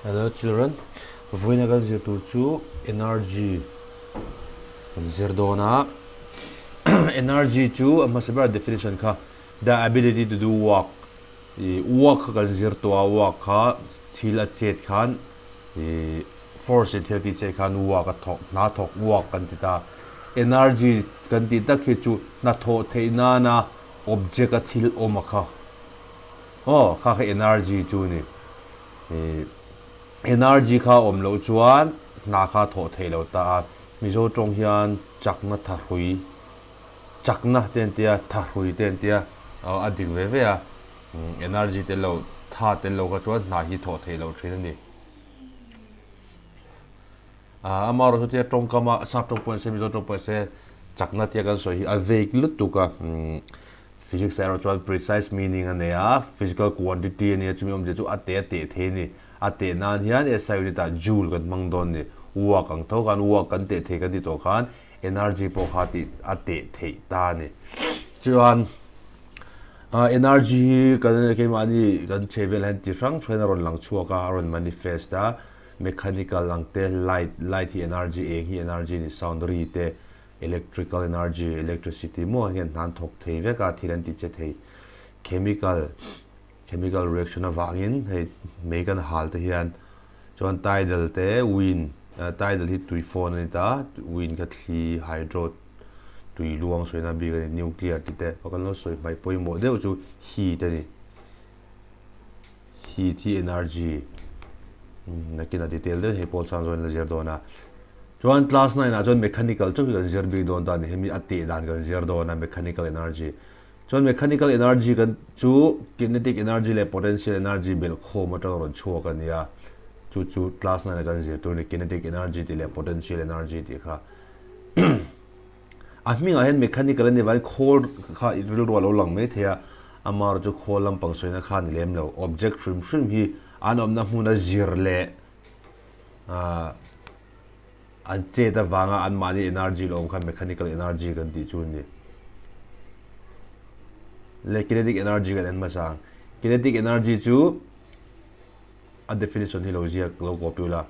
Hello children, vawiina kan zir tur chu energy kan zir dawn a, energy chu a hmasa ber definition kha the ability to do work ih work kha kan zir tawh a, work kha thil a chet khan ih force in thil a tih chet khan work a thawk hna thawk work kan ti ta, energy kan tih tak hi chu hnathawh theih nana object a thil awm a kha. Aw, kha kha energy chu ni. Ih, energy kha awm loh chuan hna kha thawh theih lo ta a. Mizo tawng hian chakna thahrui, chakna te an tia, thahrui te an tia, aw a dik ve ve a. Energy tel lo, tha tel lo kha chuan hna hi thawh theih loh thin a ni. Amaherawhchu tia tawngkama sap tawng pawh ni se, Mizo tawng pawh ni se, chakna tia kan sawi hi a vague lutuk a. Physics erawh chuan precise meaning a nei a, physical quantity a nia, chumi awmzia chu a teh a teh thei a ni. A teh nan hian SI unit ah joule kan hmang dawn a ni. Work ang tho khan work kan teh thei kan tih tawh khan energy pawh kha tih a teh theih ta a ni. Chuan energy hi kan keimahni kan chhe velah hian ti hrang hrangin a rawn lang chhuak a, a rawn manifest a, mechanical ang te, light, light hi energy, eng hi energy a ni, sound ri te, Electrical energy, electricity maw hian hna an thawk thei vek a, thil an ti che thei. Chemical, chemical reaction avangin hei mei kan hal te hian chuan tidal te wind, tidal hi tui fawn a ni ta, wind kha thli, hydro tui luang sawina bik a ni, nuclear tih te kan lo sawi hmaih pawimawh deuh chu heat a ni. Heat hi energy nakin a detail deuh hei pawl chang zawin la zir dawn a. Chuan class 9 ah chuan mechanical chauh hi kan zir bik dawn ta a ni. Hemi a teh dan kan zir dawn a mechanical energy. Chuan mechanical energy kan chu kinetic energy leh potential energy belh khawm atanga rawn chhuak a ni a. Chu chu class 9 a kan zir tur a ni kinetic energy tih leh potential energy tih kha. A hmingah hian mechanical a ni vangin khawl kha rilru a lo lang mai thei a, amaherawh chu khawl lampang sawina kha a ni lem lo. Object hrim hrim hi an awmna hmuna zir leh ahh an chet avanga anmahni energy lo awm kha mechanical energy kan tih chu a ni. Leh kinetic energy kan en hmasa ang. Kinetic energy chu a definition hi lo ziak lo copy ula.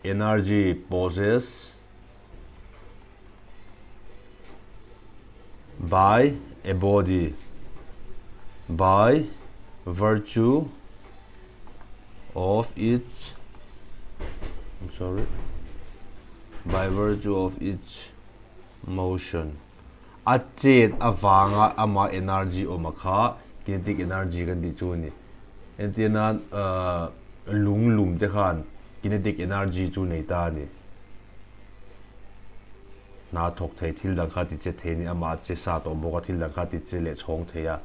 Energy possessed by a body by virtue of its I'm sorry by virtue of its motion a chet avanga ama energy awm a kha kinetic energy kan tih chu a ni. Entir nan lung lum te khan kinetic energy chu nei ta a ni. Hna thawk thei thil dang kha ti che thei a ni, amah a che sa tawh bawk a, thil dang kha ti che leh chhawng thei a,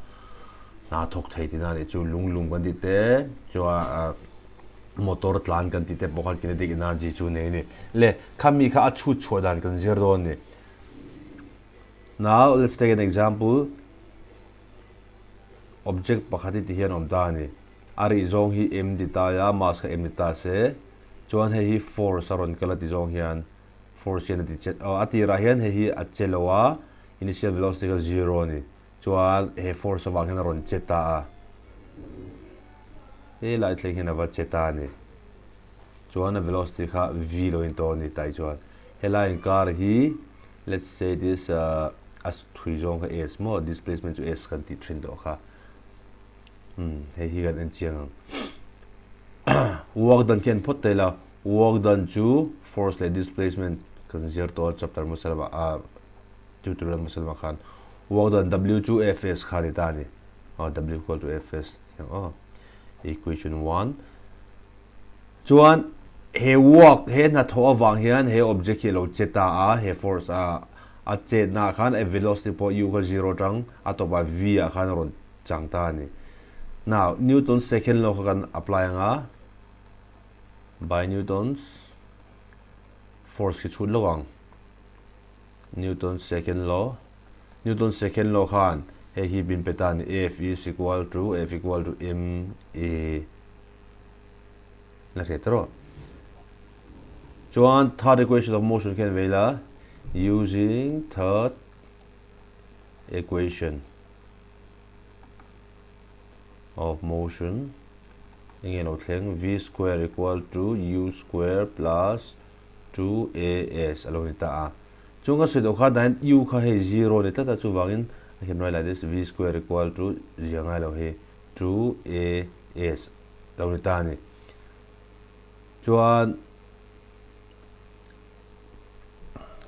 hna thawk thei tihna a nih chu. Lung lum kan tih te chuan motor tlan kan tih te pawh khan kinetic energy chu nei a ni. Le khami kha a chhut chhuah dan kan zir dawn a ni. Now let's take an example. Object pakhat hi ti hian awm ta a ni. A rih zawng hi m ti ta a, mass kha m ti ta se, chuan hei hi force a rawn kal a ti zawng hian force hian a ti che, aw a tirah hian hei hi a che lo a, initial velocity kha zero a ni. Chuan he force avang hian a rawn che ta a, helai thleng hian a va che ta a ni. Chuan a velocity kha v lo in tawh a ni tai chuan helai inkar hi let's say this a thui zawng kha s maw displacement chu s kan tih thin tawh kha umm hei hi kan en chiang ang work done khian phawt ta ila work done chu force leh displacement kan zir tawh a chapter hmasa lamah ah tutorial hmasa lamah khan work done w chu fs kha a ni ta a ni aw w equal to fs aw equation 1 Chuan he work, he hnathawh avang hian he object hi a lo che ta a, he force a a chetna ah khan a velocity pawh u kha zero atang a tawpah v ah khan a rawn chang ta a ni. Now, Newton's second law kha kan apply ang a, by Newton's force khi chhut lawk ang. Newton's second law, Newton's second law khan hei hi bin pe ta a ni, F is equal to F equal to m a. La hriat rawh. Chuan third equation of motion khian vei la using third equation of motion. Enge lo thleng? V square equal to U square plus 2as a lo ni ta a. Chung ka sawi tawh kha dan U kha hei zero a ni tlat a, chuvangin I can write like this, V square equal to zia ngai lo hei 2as a lo ni ta a ni. Chuan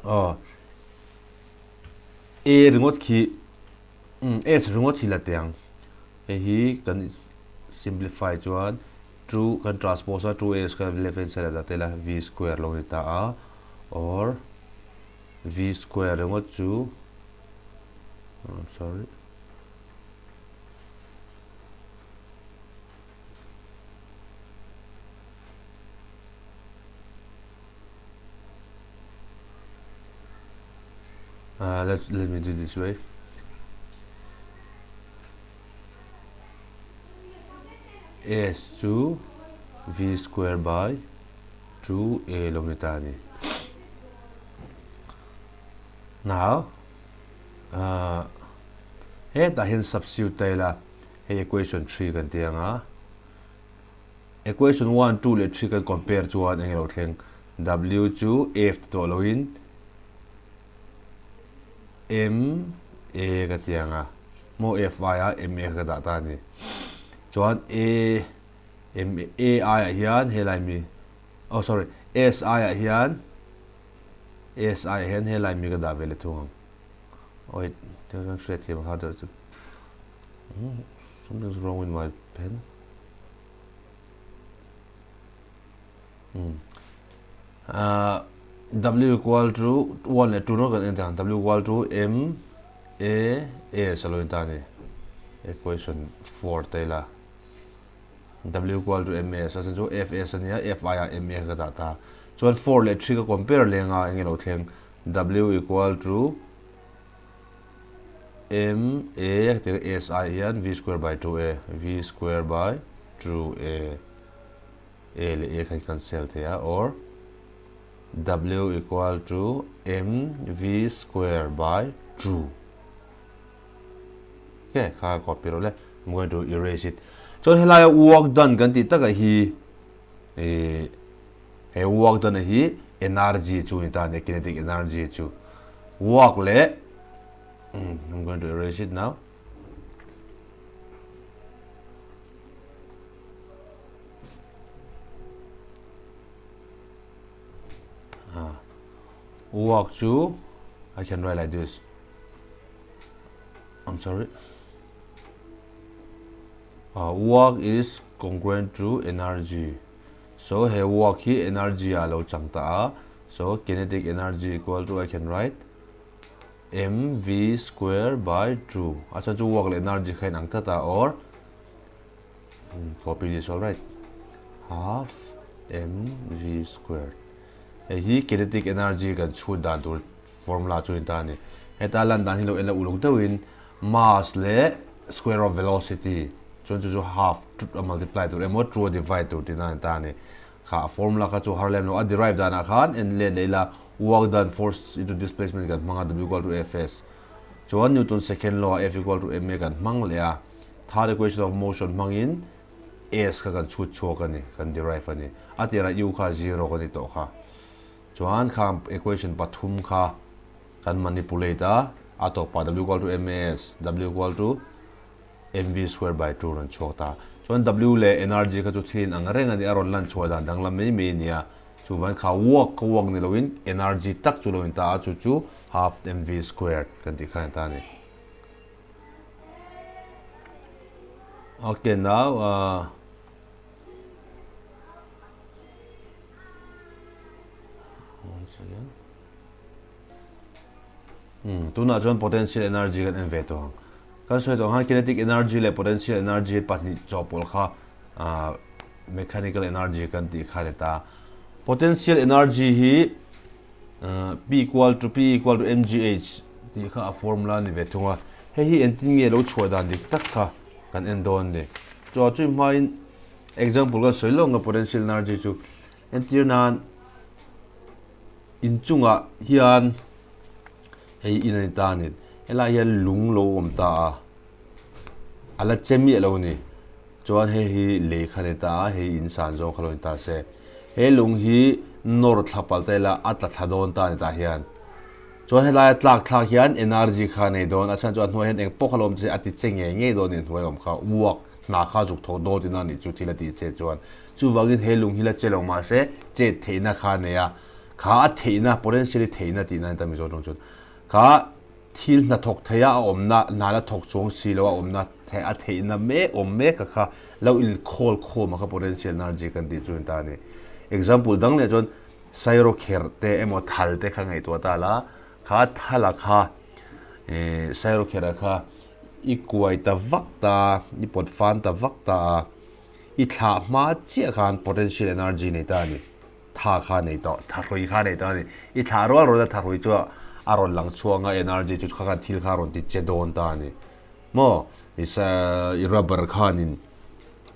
aw A ringawt khi S ringawt hi la teh ang. Hei hi kan simplify chuan 2 kan transpose a 2 a square left hand side ah dah ta ila v square lo ni ta a or v square ringawt chu I'm sorry Uh, let, let me do this way. S chu V square by 2A lo ni ta ni. Now, uh, hetah hian substitute ta ila hei equation 3 kan ti anga equation 1, 2 leh 3 kan compare chuan eng ilo thleng W chu F ti tawh loin M A ka ti ang a, maw F aia M A ka dah ta a ni. Chuan A M A aiah hian helai mi oh sorry S aiah hian S aiah hian helai mi ka dah ve leh thung ang. Wait, tiang chuan hriat thiam a har deuh chu. Something's wrong with my pen. W equal to 1 leh 2 rawng kan en thei ang. W equal to M A S a lo in ta a ni. Equation 4 te ila. W equal to M A S a chhan chu F S a nia, F aiah M A ka dah ta. Chuan 4 leh 3 ka compare leng a, enge lo thleng? W equal to M A ka ti S ai hian V square by 2A, V square by 2A. A leh A kha i cancel thei a or W equal to mv square by 2. Okay, kha copy rawh le. I'm going to erase it. Chuan helaia work done kan tih takah hi eh he work done hi energy chu ni ta ni kinetic energy chu work leh I'm going to erase it now. Work chu I can write like this. I'm sorry. Uh, work is congruent to energy. So he work hi energy a lo chang ta a. So kinetic energy equal to I can write mv square by 2. A chan chu work leh energy kha in ang tlat a or Copy this all right. Half mv squared. Hei hi kinetic energy kan chhut dan tur formula chu ni ta a ni. Heta lan dan hi lo en la uluk deuhin mass leh square of velocity chuan chu chu half a multiply tur emaw two a divide tur tihna a ni ta a ni. Kha a formula kha chu har lem lo a derive danah khan en let leh ila work done force into displacement kan hmang a w equal to fs chuan Newton second law ah f equal to ma kan hmang leh a. Third equation of motion hmangin S kha kan chhut chhuak a ni, kan derive a ni. A tirah U kha zero kan ni tawh kha. Chuan kha equation pathum kha kan manipulate a, a tawpah W equal to ma S, W equal to mv square by 2 rawn chhuak ta. Chuan W leh energy kha chu thil in ang reng a ni, a rawn lan chhuah dan danglam mai mai a ni a. Chuvangin kha work kha work ni loin energy tak chu lo in ta a, chu chu half mv squared kan tih kha a ni ta a ni. Okay, now uh, one second. Hmm, tunah chuan potential energy kan en ve tawh ang. Kan sawi tawh khan kinetic energy leh potential energy pahnih chawhpawlh kha uh, mechanical energy kan tih kha ni ta. Potential energy hi P equal to P equal to mgh tih kha a formula a ni ve thung a, hei hi engtin nge lo chhuah dan dik tak kha kan en dawn a ni. Chuan chumi hmain example kan sawi lawk ang potential energy chu entir nan inchungah hian hei in a ni ta a ni, helaiah hian lung lo awm ta a, a la che miah lo a ni. Chuan hei hi lei kha ni ta a, hei in san zawng kha lo ni ta se. He lung hi nawr thla palh ta ila a tla thla dawn ta a ni tah hian. Chuan helaia tlak thlak hian energy kha a nei dawn, a chhan chu a hnuai hian eng pawh kha lo awm ta se a ti che ngei ngei dawn a ni hnuai awm kha uak hna kha zuk thawk dawn tihna a nih chu thil a tih che chuan. Chuvangin he lung hi la che lo mah se chet theihna kha a nei a, kha a theihna potentially theihna tihna a ni ta Mizo tawng chuan. Kha Thil hnathawk theia a awmna, hna la thawk chuang si lo a awmna a theihna mek awm mek a kha lo inkhawl khawm a kha potential energy kan tih chu a ni ta a ni. Example dang leh chuan sairawkherh te emaw thal te kha ngaihtuah ta la, kha thala kha ih sairawkherh a kha i kuai ta vak ta, i pawt fan ta vak ta a, i thlah hma chiah khan potential energy nei ta a ni. Tha kha nei tawh, thahrui kha nei tawh a ni. I thlah rual rual a thahrui chu a rawn lang chhuang a, energy chu kha khan thil kha a rawn ti che dawn ta a ni. Maw? I sa i rubber khanin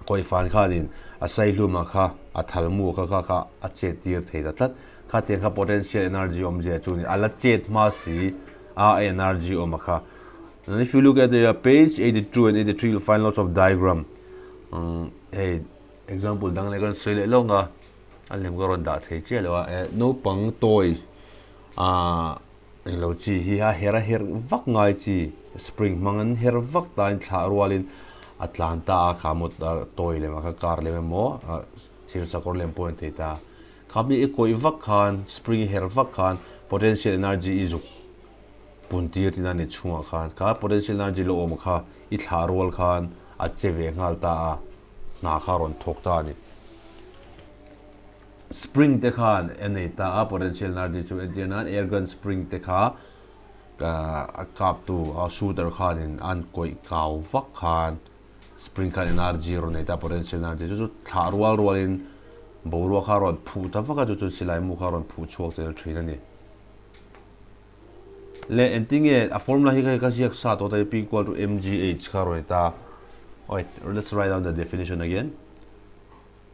kawihfan khanin a saihluma kha a thalmu kha kha kha a chet tir thei ta tlat. Khatiang kha potential energy awmzia chu a ni. A la chet hma si a energy awm a kha. If you look at the page 82 and 83 you'll find lots of diagram. Hei example dang leh kan sawi leh lawng a. A lem ka rawn dah thei chiah lo a, eh naupang toy ah englo chi hi a her a her vak ngai chi spring hmang an her vak ta in thlah rual in a tlan ta a kha maw toy lem a kha car lem emaw ah thil sakawr lem pawh a ni thei ta kha mi i kawih vak khan spring i her vak khan potential energy i zuk pun tir tihna a ni chhungah khan kha potential energy lo awm kha i thlah rual khan a che ve nghal ta a. hna kha a rawn thawk ta a ni. Spring te khan a nei ta a, potential energy chu entir nan air gun spring te kha a kaptu a shooter khanin an kawih kau vak khan spring khan energy a rawn nei ta potential energy chu chu thlah rual rualin boruak kha a rawn phuh ta vak a chu chuan silai mu kha a rawn phuh chhuak tel thin a ni. Leh engtinge a formula hi ka ziak sa tawh ta hi P equal to mgh kha rawn ni ta. Wait, let's write down the definition again.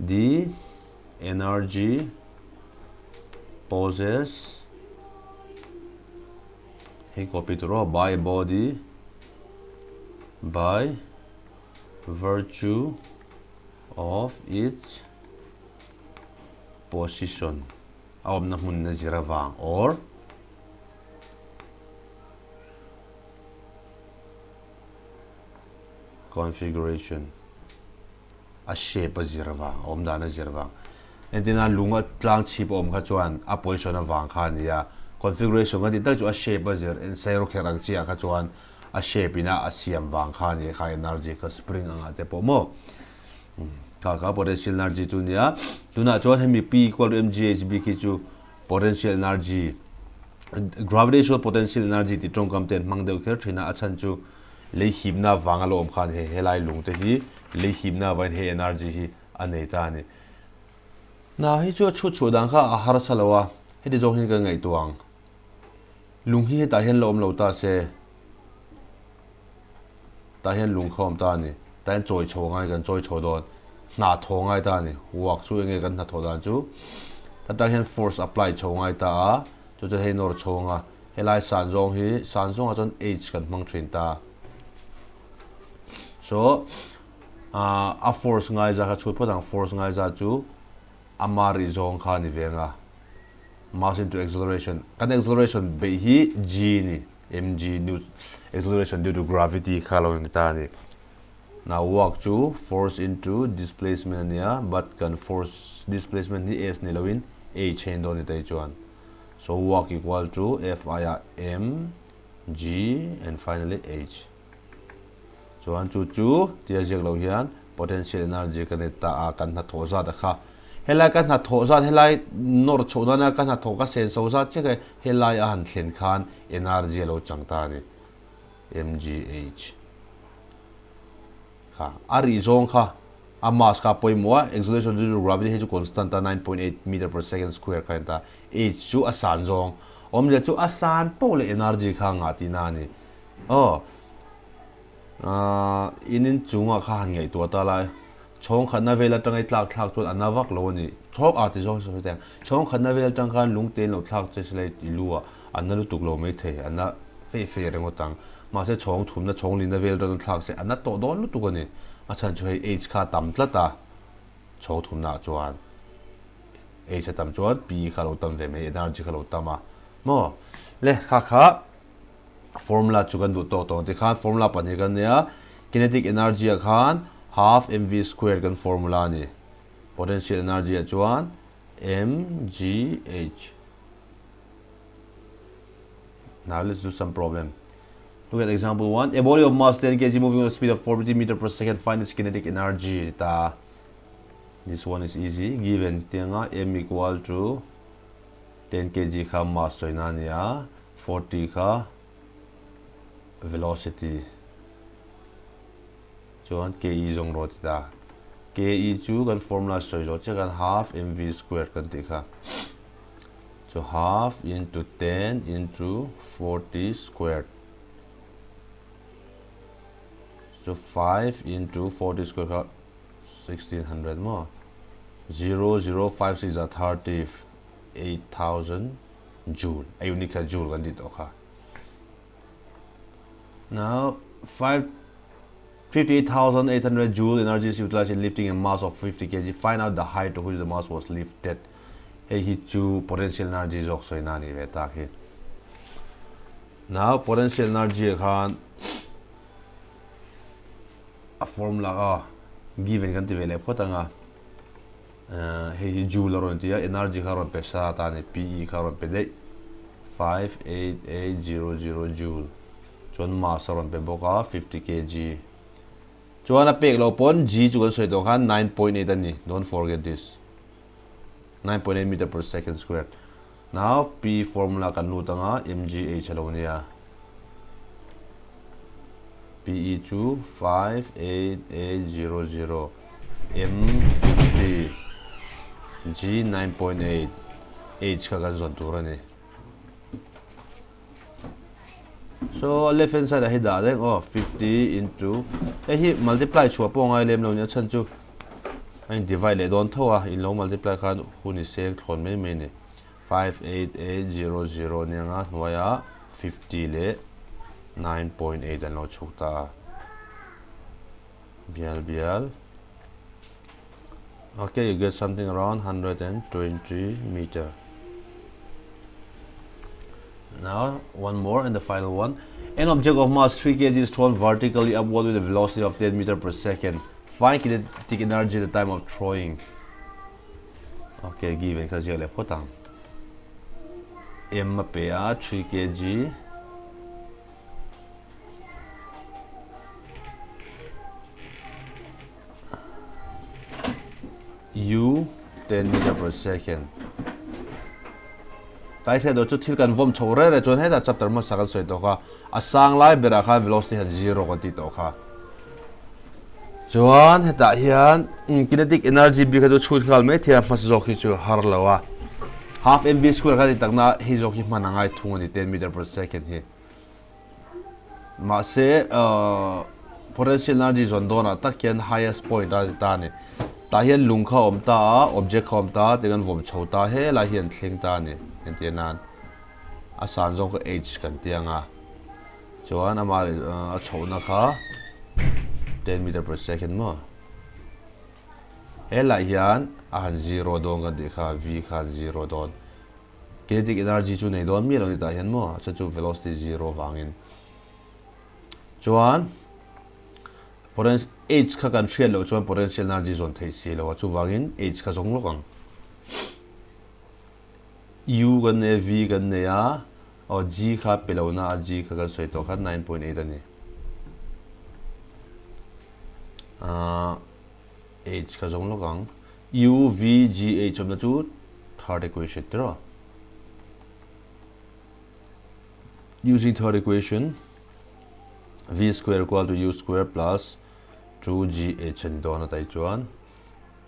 The energy possessed hei copy tur aw by a body by virtue of its position. A awmna hmun a zir avang or configuration a shape a zir avang a awm dan a zir avang entina lung a tlang chhip a awm kha chuan a position avang kha a ni a configuration kan tih tak chu a shape a zir sairawkherh ang chiah kha chuan a shape ina a siam vang kha a ni kha energy kha spring angah te pawh maw. Kha kha potential energy chu nia. Tunah chuan hemi P equal to mgh bik hi chu potential energy gravitational potential energy tih tawngkam te an hmang deuh kher thin a, a chhan chu lei hipna vanga lo awm khan he helai lung te hi lei hipna avangin he energy hi a nei ta a ni. Hna hi chu a chhut chhuah dan kha a harsa lo a, heti zawng hian kan ngaihtuah ang. Lung hi hetah hian la awm lo ta se. Tah hian lung kha awm ta a ni. Tah hian chawi chho ngai kan chawi chho dawn. Hna thaw ngai ta a ni. Work chu enge kan hna thawh dan chu. Ta tang hian force apply chho ngai ta a. Chu chuan hei nawr chho anga helai san zawng hi san zawngah chuan H kan hmang thin ta. So a force ngai za kha chhut phawt ang force ngai za chu ama rih zawng kha a ni ve anga. Mass into acceleration kan acceleration beih hi G a ni. Mg nu acceleration due to gravity kha lo ni ta a ni. Now work chu force into displacement a nia but kan force displacement hi s ni loin h a in dawn ni ta hi chuan. So work equal to F aiah m g and finally h. Chuan chu chu tia ziak lo hian potential energy kan ni ta a, kan hnathawh zat a kha. Helai ka hnathawh zat, helai nawr chhoh nana ka hnathawh ka senso zat chiah kha helai a han thlen khan energy a lo chang ta a ni. MGH kha a rih zawng kha a mass kha a pawimawh a, acceleration due to gravity hei chu constant a 9.8 meter per second square kha a ni ta. H chu a san zawng, awmzia chu a san poh leh energy kha a ngah tihna a ni. Aw, in in chungah kha han ngaihtuah ta la, chhawng khatna vel atanga i tlak thlak chuan a na vak lo a ni. Chhawng ah ti zawng sawi teh ang, chhawng khatna vel atang khan lungte in lo thlak che se la i lu ah a na lutuk lo mai thei, a na fei fei reng awt ang. Mahse chhawng thumna chhawng lina vel atang thlak se a na tawh dawn lutuk a ni. A chhan chu hei H kha a tam tlat a, chhawng thumnaah chuan H a tam chuan P kha a lo tam ve mai, energy kha a lo tam a maw? Le kha kha formula chu kan duh tawk tawh ang tikhan formula pahnih kan nei a, kinetic energy ah khan half mv square kan formula a ni, potential energy ah chuan mgh. Now let's do some problem. Look at example 1. A body of mass 10 kg moving with a speed of 40 meter per second find its kinetic energy. Ta. This one is easy. Given tianga m equal to 10 kg kha mass soina nia 40 kha velocity. Chuan ke zawng rawh ti ta. Ke chu kan formula sawi zawh chiah khan half mv square kan tih kha. Chu half into 10 into 40 squared. Chu 5 into 40 square kha 1600 maw? 0 0 5 6 za 30 8000 joule. A unit kha joule kan tih tawh kha. Now, 58,800 joule energy is utilized in lifting a mass of 50 kg. Find out the height to which the mass was lifted. Hei hi chu potential energy zawk sawina a nih ve tak hi. Now, potential energy ah khan a formula a given kan ti ve leh phawt anga hei hi joule a rawn ti a, energy kha a rawn pe sa ta a ni, PE kha a rawn pe daih 58800 joule chuan mass a rawn pe bawk a 50 kg chuan a pek loh pawn G chu kan sawi tawh khan 9.8 a ni, don't forget this 9.8 meter per second squared. Now P formula kan lut anga mgh a lo nia. PE chu 58800 M 50 G 9.8 H kha kan zawn tur a ni. So a left hand side ah hi dah reng aw 50 into hei hi multiply chhuah pawh a ngai lem lo nia chhan chu a in divide leh dawn tho a in lo multiply khan hun i seng thlawn mai mai a ni. 58800 nia nga hnuaiah 50 leh 9.8 an lo chhuk ta a. Bial bial. Okay, you get something around 120 meter. Now, one more and the final one. An object of mass 3 kg is thrown vertically upward with a velocity of 10 meter per second. Find kinetic energy at the time of throwing. Okay, given kha ziak leh phawt ang. M a pe a, 3 kg. U 10 meter per second. Tai thei dawr chu thil kan vawm chho reh reh chuan hetah chapter hmasa kan sawi tawh kha a sang lai berah khan velocity han zero kan tih tawh kha. Chuan hetah hian kinetic energy bik kha chu chhut nghal mai thei a hmasa zawk hi chu har lo a. Half mv square kha ni takna hei zawk hi hman a ngai thung a ni 10 meter per second hi. Mahse potential energy zawn dawnah tak hian highest point a ti ta a ni. Tah hian lung kha a awm ta a, object kha a awm ta a, tiang an vawm chho ta he lai hi an thleng ta a ni. Engtiang nan a san zawng kha h kan ti ang a. Chuan amah a chhohna kha 10 meter per second maw? Helai hian a han zero dawn kan tih kha, v kha han zero dawn. Kinetic energy chu nei dawn miah lo ni tah hian maw? A chhan chu velocity zero vangin. Chuan h kha kan hriat loh chuan potential energy zawn theih si lo a, chuvangin h kha zawng lawk ang. U kan nei a, V kan nei a, aw G kha pe lo na a, G kha kan sawi tawh khan 9.8 a ni. Ahh H kha zawng lawk ang. U, V, G, H awmna chu third equation tiraw? Using third equation, V square equal to U square plus 2GH a ni dawn a tai chuan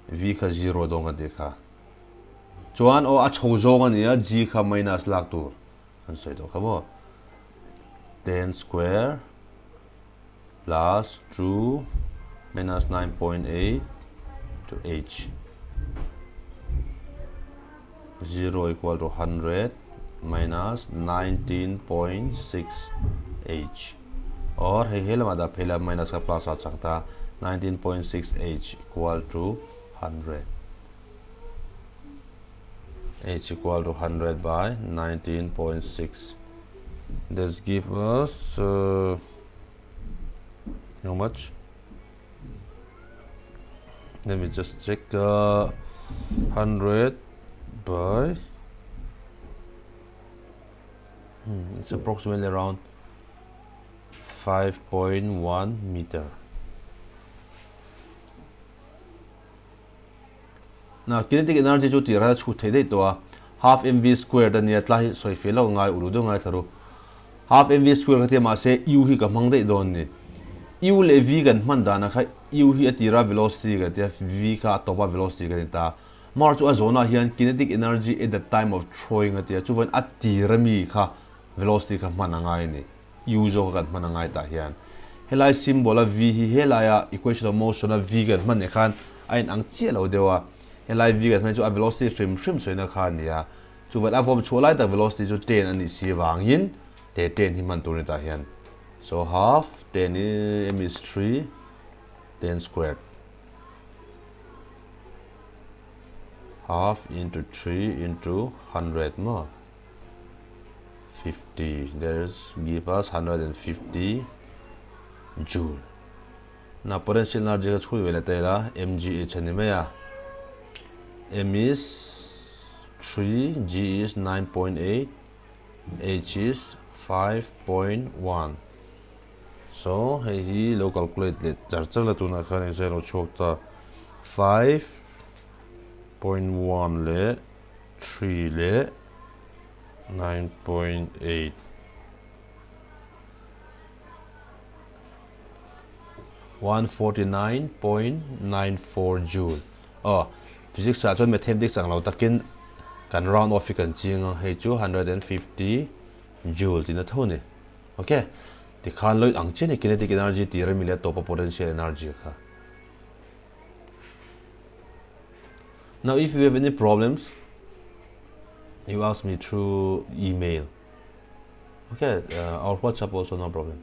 V kha zero dawn kan tih kha. Chuan aw a chho zawng a nia G kha minus lak tur kan sawi tawh kha maw. 10 square plus 2 minus 9.8 to H 0 equal to 100 minus 19.6 H or hei he lamah dah phei la minus kha plus ah chang ta. 19.6 h equal to 100. H equal to 100 by 19.6. This give us uh, how much? Let me just check uh, 100 by hmm, it's approximately around 5.1 meter. Na kinetic energy chu tih ral chhut thei daih tawh a, half mv squared a nia tlai hi sawi feh loh ngai ulu deuh ngai tharu. Half mv square kha tia mahse u hi ka hmang daih dawn ni. U leh v kan hman danah kha u hi a tira velocity kan tia v kha a tawpa velocity kan ni ta. Mar chu a zawnah hian kinetic energy at the time of throwing a tia chuvain a tira mi kha velocity kha hman a ngai a ni. U zawk a kan hman a ngai tah hian helai symbol a v hi helaia equation of motion a v kan hman leh khan a inang chiah lo deuh a, helai v kan hman hi chu a velocity hrim hrim sawina kha a ni a, chuvan a vawm chhuah lai tak velocity chu ten a nih si vangin he ten hi hman tur a ni tah hian so half ten i m is 3 ten squared half into 3 into 100 maw. 50 there's give us 150 joule na potential energy ka chhui vele te la mgh ani mai a m is 3 g is 9.8 h is 5.1 so hei hi lo calculate leh char char la tunah khan engzah lo chhuak ta 5.1 leh 3 leh 9.8. 149.94 joule. Aw, physics ah chuan mathematics ang lo takin kan round off hi kan ching a, hei chu 150 joule tihna tho a ni. Ok, tikhan lo ang chiah a ni kinetic energy tih remi leh tawpa potential energy kha. Now if you have any problems, you ask me through email. Okay, uh, or WhatsApp also no problem.